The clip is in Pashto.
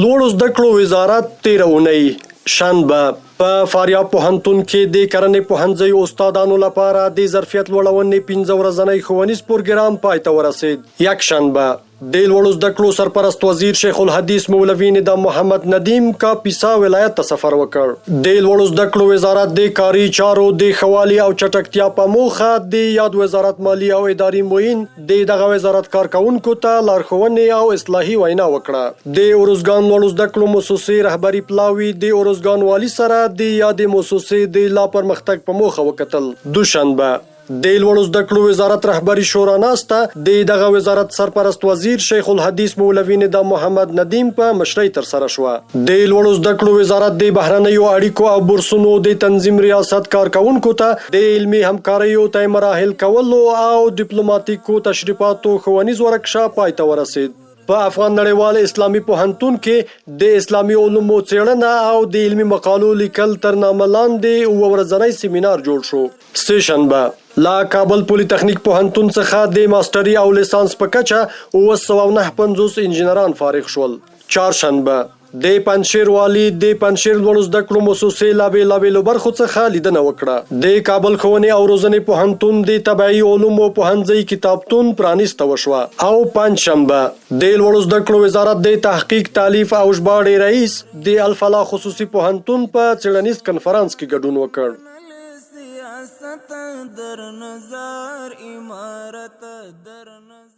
لوړو زده کړو وزارت تېره اونۍ، شنبه، په فاریاب پوهنتون کې د کرنې پوهنځۍ استادانو لپاره د ظرفیت لوړونې پنځه ورځنی ښوونیز پروګرام پای ته ورسېد. یکشنبه، د لوړو زده کړو سرپرست وزیر شیخ الحدیث مولوي ندا محمد ندیم کاپیسا ولایت ته سفر وکړ. د لوړو زده کړو وزارت د کاري چارو د ښه والي او چټکتیا په موخه د یاد وزارت مالي او اداري معین د دغه وزارت کارکوونکو ته لارښوونې او اصلاحي وینا وکړه. د ارزګان لوړو زده کړو موسسې رهبري پلاوي د ارزګان والي سره د یادې موسسې د لا پرمختګ په موخه وکتل. دوشنبه، د لوړو زده کړو وزارت رهبري شورا ناسته د دغه وزارت سرپرست وزیر شیخ الحدیث مولوي ندا محمد ندیم په مشرۍ ترسره شوه. د لوړو زده کړو وزارت د بهرنیو اړیکو او بورسونو د تنظیم ریاست کارکوونکو ته د علمي همکاریو طی مراحل کولو او دیپلوماتیکو تشریفاتو ښوونیز ورکشاپ پای ته ورسید. په افغان نړیوال اسلامي پوهنتون کې د اسلامي علومو څېړنه او د علمي مقالو لیکل تر نامه لاندې اووه ورځنی سیمینار جوړ شو. سه شنبه، له کابل پولیتخنیک پوهنتون څخه د ماسټري او لیسانس په کچه 759 انجینران فارغ شول. چهارشنبه، د پنجشېر والي د پنجشېر لوړو زده کړو موسسې له بېلابېلو برخو څخه لیدنه وکړه. د کابل ښوونې او روزنې پوهنتون د طبعي علومو پوهنځۍ کتابتون پرانیسته وشوه. او پنجشنبه، د لوړو زده کړو وزارت د تحقیق، تالیف او ژباړې رئیس د الفلاح خصوصي پوهنتون په څېړنیز کنفرانس کې ګډون وکړ. سیاست در نظر امارت در نظر.